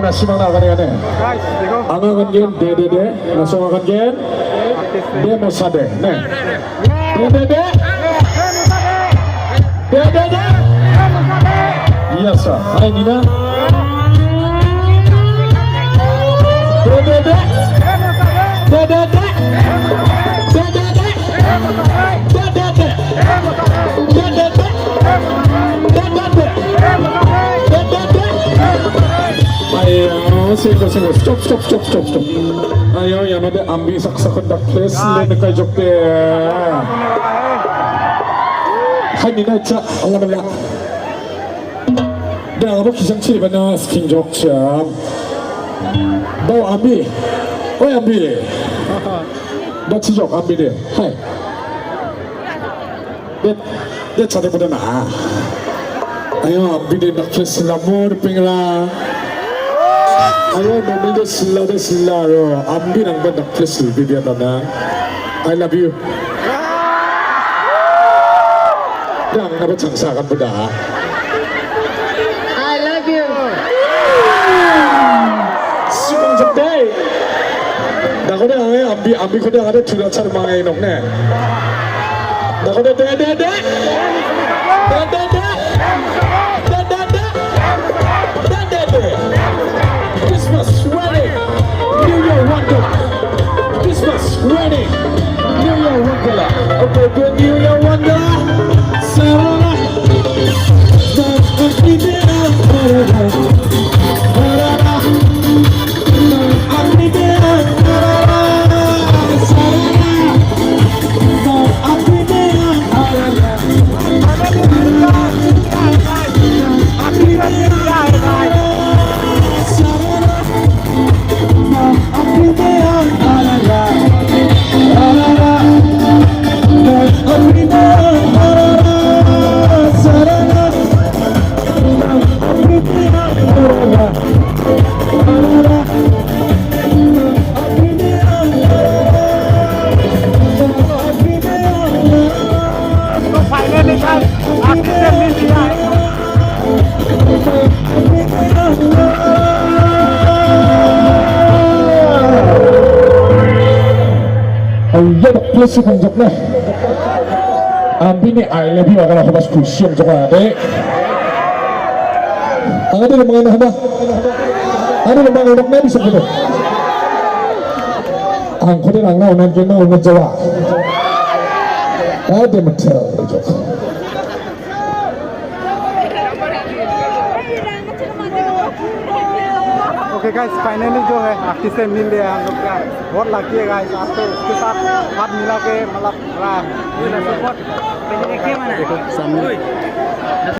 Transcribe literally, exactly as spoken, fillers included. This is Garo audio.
Simangna agan, agan. Guys, देखो। Anga agan gen, de, de, de. Langsung agan gen. De mosade, ne. De, de, de. De, de, de. Yes, sir. Hai, Nina. De, de, de. De, de, de. De, de, de. Ayo, sengko, sengko. Stop, stop, stop, stop, stop. Ayo, ianode ambi saksakon dakples le nikai jokde. Hai, Nina, cha, ala, ala. Da, abo kisang chiri bana skin jok cha. Bo ambi. Oi, ambi. Ba chijok ambi de. Hai. De, de chade pada na. Ayo, ambi de dakples lamor pengra. Ayo, mami de sila de sila ro. Ambi nang ba dakples bibi atana. I love you. Yang naba changsa akan pada. I love you. Simang jepte. Dakode ange ambi, ambi kode angade chula char mangai nok ne. Dakode de, de, de. De, de, de. De, de, de. De, de, de. Christmas wedding. New Year wonder. Christmas wedding. New Year wonder. Okay, good New Year wonder. Sarara. तो finally guys, आखिर से मिल लिया है। Iya, dakples sih, konjak nih. Ambi nih, I love you, akan aku pas kusiang coba, dek. Angade lemang anak, angade lemang anak, nabi sebut. Angkode nangna onan kena onan jawa. Ade metel. Okay guys, finally जो है आखिर से मिल लिया हम लोग का। बहुत लकी है गाइस, आज तो उसके साथ हाथ मिला के मतलब पूरा।